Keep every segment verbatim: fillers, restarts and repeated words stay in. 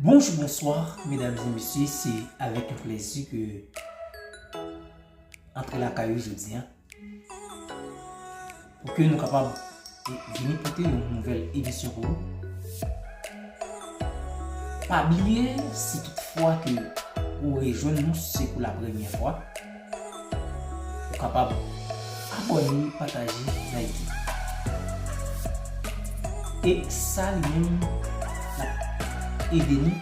Bonjou, bonswa, medam e mesye, se avèk yon plezi ke antre lakay ou jodi a, pou ke nou kapab vini pote yon nouvèl edisyon pou ou. Pa bliye, si toutfwa ke ou rejwenn nou, se pou la premyè fwa, ou kapab abòne, pataje, like. E sa li menm l ap ede nou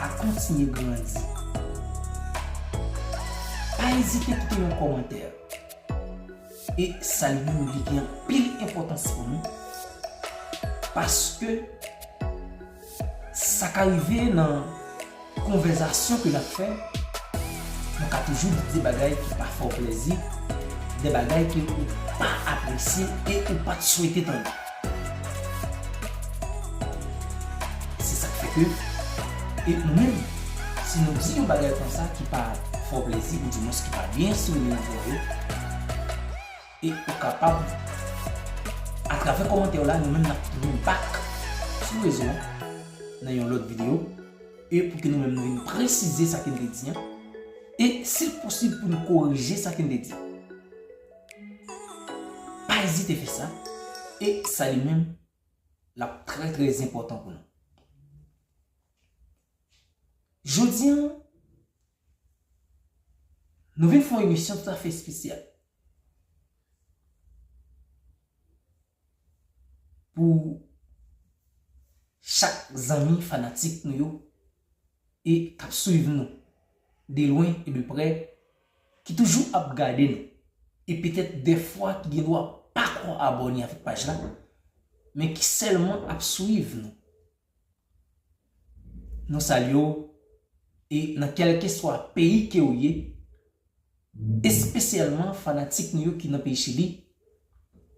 a kontinye grandi. Pa ezite kite yon kòmantè. E sa li menm li gen anpil enpòtans pou nou. Paske sa ka rive nan konvèsasyon ke n ap fè, nou ka toujou di de bagay ki pa fè w plezi, de bagay ke ou pa apresye e ou pa t swete tande. Se sa k fè ke, e nou menm, si nou di yon bagay konsa ki pa fè w plezi, oudimwens ki pa byen sou rezo yo, e ou kapab, atravè kòmantè w la, nou menm n ap tounen back sou rezo an nan yon lòt videyo, e pou ke nou menm nou vin presize sa ke n te di an, e si l posib pou nou korije sa ke n te di an. Pa ezite fè sa, e sa li menm, l ap trè, trè enpòtan pou nou. Jodi an, nou vin fè yon emisyon toutafè espesyal pou chak zanmi fanatik nou yo e k ap swiv nou de lwen e de prè, ki toujou ap gade nou, e petèt dèfwa ki gendwa pa ko abòne avèk paj la, men ki sèlman ap swiv nou. Nou salye w, e nan kèlkeswa peyi ke w ye, espesyalman fanatik nou yo ki nan peyi Chili,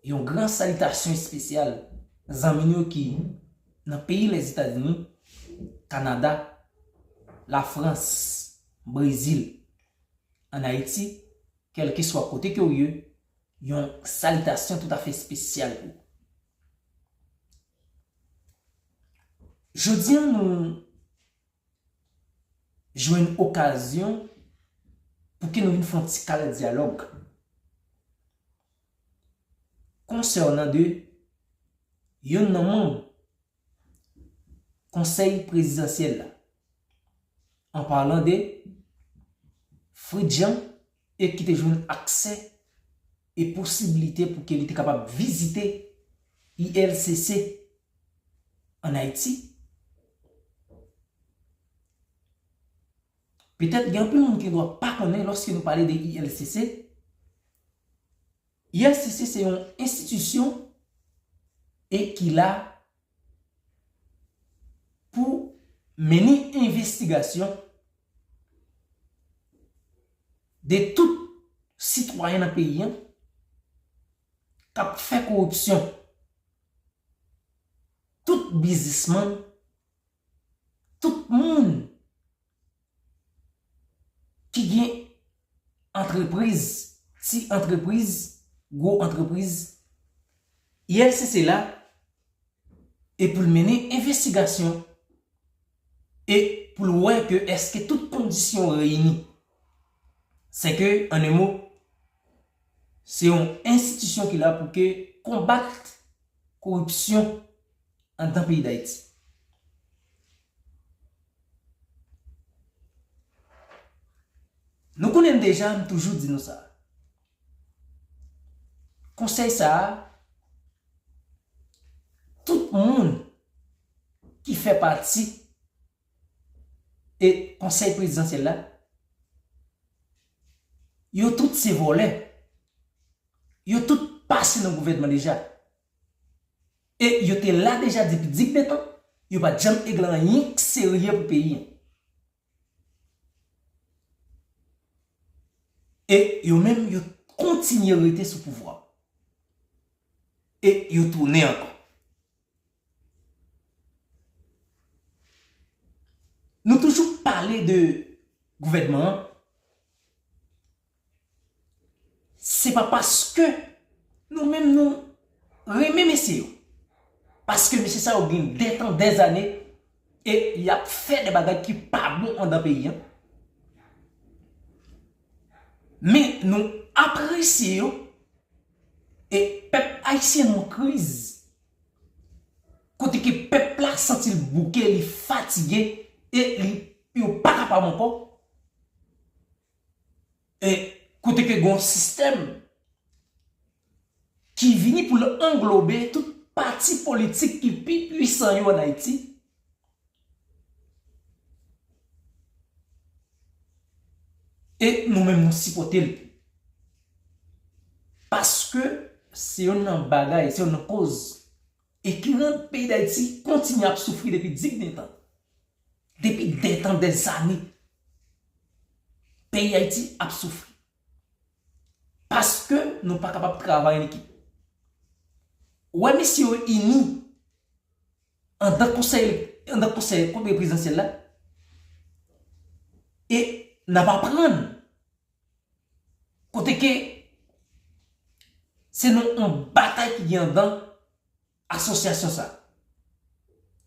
yon gran salitasyon espesyal zanmi nou yo ki nan peyi Lèzetazini, Kanada, Lafrans, Brezil, ann Ayiti, kèlkeswa kote ke w ye, yon salitasyon toutafè espesyal pou ou. Jodi an, nou jwenn okazyon pou ke nou vin fè yon ti kal dyalòg konsènan de youn nan manm Konsèy Prezidansyèl la, an palan de Fritz Jean, e ki te jwenn aksè e posiblite pou ke li te kapab vizite I L C C ann Ayiti. Petèt gen anpil moun ki dwa pa konnen lòske nou pale de I L C C. I L C C se yon enstitisyon e ki la pou mennen envestigasyon de tout sitwayen nan peyi an k ap fè koripsyon, tout biznismann, tout moun ki gen antrepriz, ti antrepriz, gwo antrepriz, I L C C la, e pou l mennen envestigasyon e pou l wè ke èske tout kondisyon reyini. Sèke, an en mo, se yon enstitisyon ki la pou ke konbat koripsyon anndan peyi Dayiti. Nou konnen l deja, m toujou di nou sa. Konsèy sa a, tout moun ki fè pati e Konsèy Prezidansyèl la, yo tout se vòlè. Yo tout pase nan gouvènman deja. E yo te la deja depi digdetan, yo pa t janm regle anyen k serye pou peyi an. E yo menm, yo kontinye rete sou pouvwa. E yo tounen ankò. Nou toujou pale de gouvènman an. Se pa paske nou menm nou renmen mesye yo. Paske mesye sa yo gen dètan, dèzane, e y ap fè de bagay ki pa bon anndan peyi a. Men nou apresye yo, e pèp ayisyen nan yon kriz. Kote ke pèp la santi l bouke, li fatige, e li, yo pa kapab ankò. E kote ke gen yon sistèm ki vini pou l anglobe tout pati politik ki pi pwisan yo ann Ayiti. E nou menm nou sipòte l. Paske se youn nan bagay, se youn nan koz e ki rann peyi Dayiti kontinye ap soufri depi digdetan. Depi dètan, dèzane, peyi Ayiti ap soufri. Paske nou pa kapab travay an ekip. Ou wè mesye yo ini anndan konsèy, anndan konsèy, konsèy prezidansyèl la, e n ap aprann kote ke se nan yon batay ki gen anndan asosyasyon sa.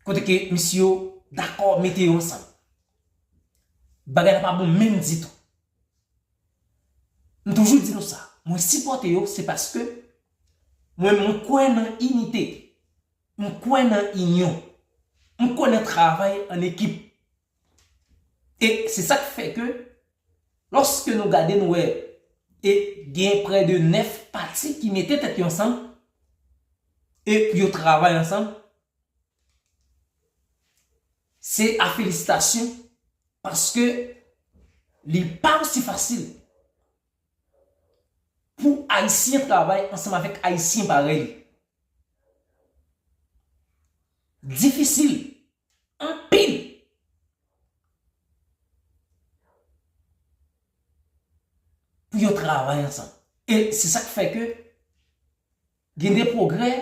Kote ke misye yo dakò mete yo ansanm. Bagay la pa bon menm ditou. M toujou di nou sa. Mwen sipòte yo, se paske mwen, mwen kwè nan inite. M kwè nan inyon. M kwè nan travay an ekip. E se sa k fè ke, lòske nou gade, nou wè, e gen prè de nèf pati ki mete tèt yo ansanm, e yo travay ansanm, se a felisitasyon, paske li pa osi fasil pou Ayisyen travay ansanm avèk Ayisyen parèy li. Difisil anpil pou yo travay ansanm. E se sa k fè ke gen de pwogrè,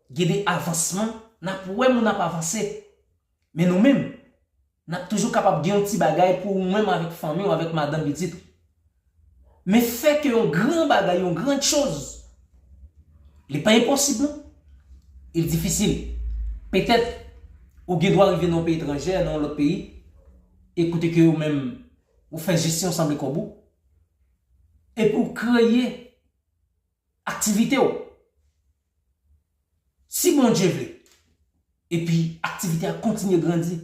gen de avansman, n ap wè moun ap avanse. Men nou menm, n ap toujou kapab gen yon ti bagay pou ou menm avèk fanmi w, avèk madanm, pitit ou. Men fè ke yon gran bagay, yon gran choz, li pa enposib non. Li difisil. Petèt, ou gen dwa rive nan yon peyi etranjè, nan yon lòt peyi, e kote ke ou menm, ou fè jesyon sanble kòb ou, epi ou kreye aktivite w. Si Bondye vle, epi aktivite a kontinye grandi.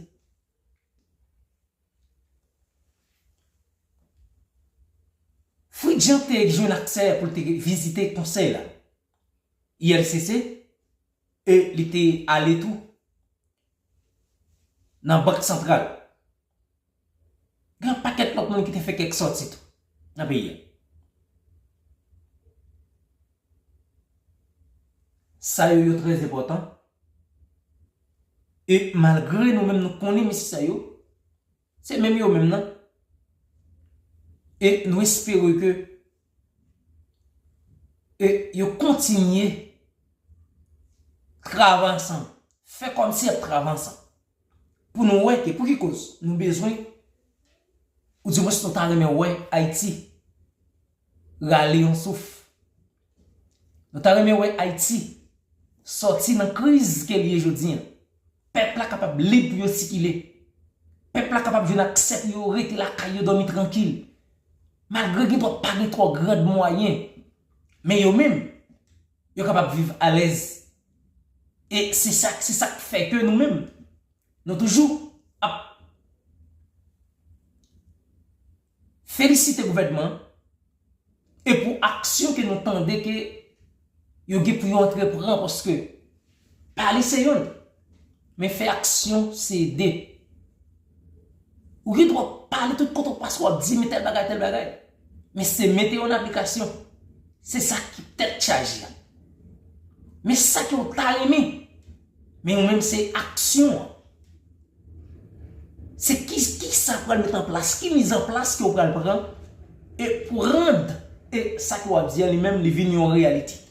Fritjan te jwenn aksè pou l te vizite konsèy la, I L C C, e li te ale tou nan Bank Santral. Gen yon pakèt lòt moun ki te fè kèk sòti tou nan peyi a. Sa yo, yo trè enpòtan. E malgre nou menm nou konnen mesye sa yo, se menm yo menm nan. E nou espere ke, e yo kontinye travay ansanm, fè kòmsi y ap travay ansanm. Pou nou wè ke pou ki koz nou bezwen, oudimwens nou ta renmen wè Ayiti rale yon souf. Nou ta renmen wè Ayiti sòti nan kriz ke l ye jodi a. Pèp la kapab lib pou yo sikile. Pèp la kapab jwenn aksè pou yo rete lakay yo, dòmi trankil. Malgre gen twò, pa gen twò grand mwayen, men yo menm, yo kapab viv alèz. E se sa, se sa k fè ke nou menm, nou toujou ap felisite gouvènman an e pou aksyon ke nou tande ke yo gen pou yo antreprann, paske pale se youn, men fè aksyon se de. Ou gen dwa pale tout kote w pase, w ap di men tèl bagay, tèl bagay. Men se mete yo an aplikasyon. Se sa ki tèt chaje a. Men sa ke w ta renmen. Men ou menm se aksyon an. Se ki, ki sa pral met an plas, ki mizanplas ke w pral pran, e pou rann, e sa ke w ap di a li menm li vin yon reyalite.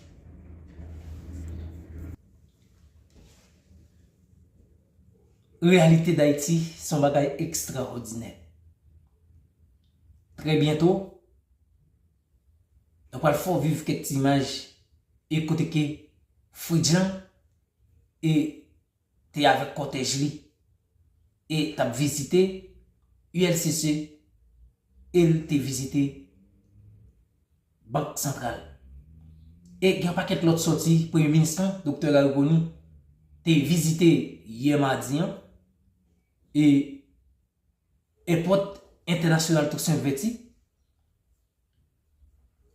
Reyalite Dayiti se yon bagay ekstraòdinè. Trè byento, nou pral fè w viv kèk ti imaj e kote ke Fritjan e te avèk kòtèj li. e t ap vizite U L C C e l te vizite Bank Santral. E gen yon pakèt lòt sòti, Premye Minis lan, Doktè Garry Conille, te vizite yè madi an, e Èpòt Entènasyonal Toussaint Louverture,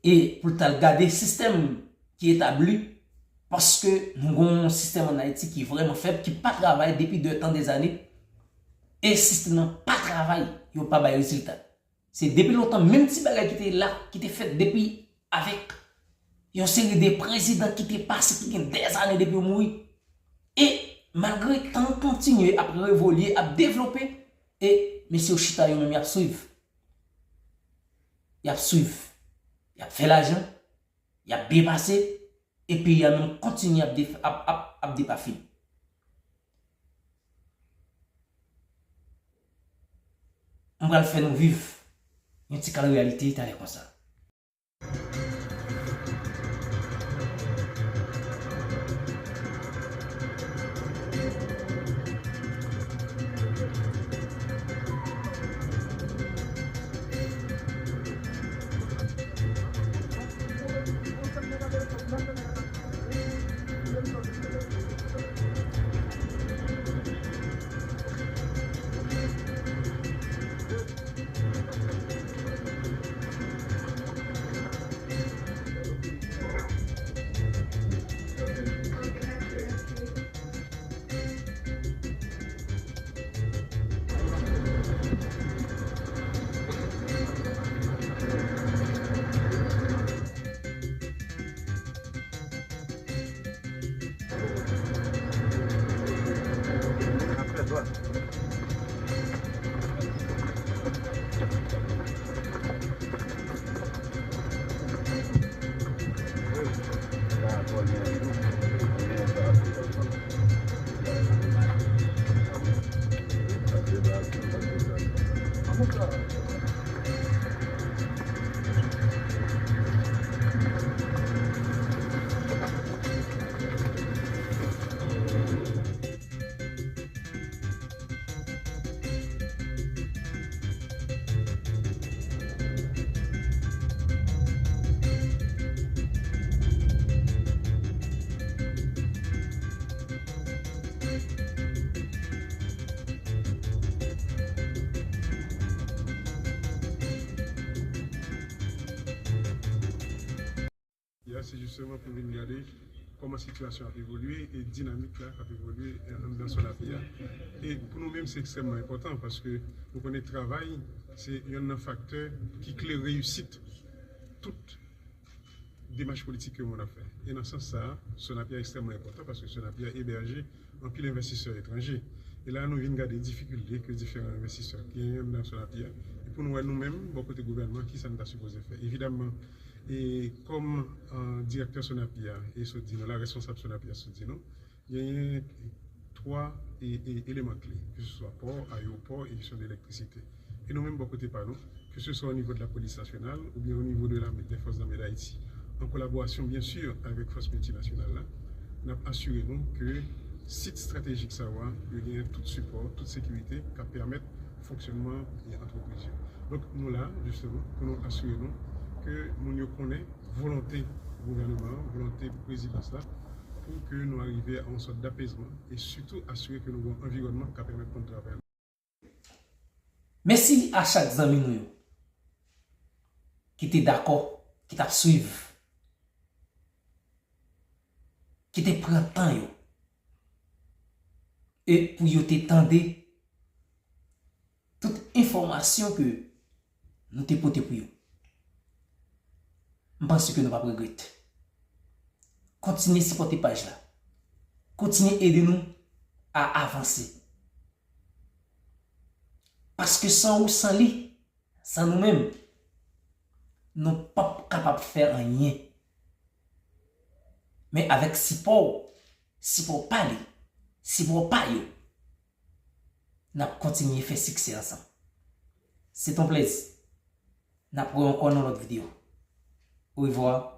e pou l t al gade sistèm ki etabli, paske nou gen yon sistèm ann Ayiti ki vrèman fèb, ki pa travay depi de tan de zane, e sistèm nan pa travay, yo pa bay rezilta. Se depi lontan, menm ti bagay ki te la, ki te fèt depi avèk yon seri de prezidan ki te pase, ki gen dèzane depi yo mouri. E malgre tan kontinye ap revolye, ap devlope, e mesye yo chita yo menm y ap swiv. Y ap swiv. Y ap fè lajan, y ap byen pase, e peyi a menm kontinye ap, def- ap, ap, ap depafini. M pral fè nou viv yon ti kal reyalite talè konsa. Ya, se jisteman pou vin gade kòman sitiyasyon ap evolye e dinamik la k ap evolye anndan Sonapia. E pou nou menm, se ekstrèmman enpòtan paske nou konnen travay se yonn nan faktè ki kle reyisit tout demach politik ke moun ap fè. E nan sans sa a, Sonapia ekstrèmman enpòtan paske Sonapia ebèje anpil envestisè etranje. E la, nou vin gade difikilte ke diferan envestisè genyen anndan Sonapia. E pou nou wè nou menm, bò kote gouvènman, kisa n ta sipoze fè. Evidamman, e kòm, eh, direktè Sonapia e sot di nou la, responsab Sonapia sot di nou, genyen twa e, e, eleman kle, ke se swa pò, ayewopò e kesyon de elektrisite. E nou menm, bò kote pa nou, ke se swa o nivo de la polis nasyonal oubyen o nivo de lame, des forces armées d'Haïti, an kolaborasyon, byen si, avèk fòs miltinasyonal la, n ap asire nou ke sit estratejik sa yo a, yo genyen tout sipò, tout sekirite k ap pèmèt fonksyònman e antrepriz yo. Donk, nou la, jisteman, pou nou asire nou ke moun yo konnen volonte gouvènman an, volonte prezidans la, pou ke nou arive a yon sòt dapezman e sitou asire ke nou gen yon anviwònman k ap pèmèt moun travay. Mèsi a chak zanmi nou yo ki te dakò, ki t ap swiv, ki te pran tan yo, e pou yo te tande tout enfòmasyon ke nou te pote pou yo. M panse ke nou p ap regrèt. Kontinye sipòte paj la. Kontinye ede nou a avanse. Paske san ou, san li, san nou menm, nou p ap kapab fè anyen. Men avèk sipò w, sipò pa li, sipò pa yo, n ap kontinye fè siksè ansanm. Se t on plèzi. N ap wè ankò nan lòt videyo. Orevwa.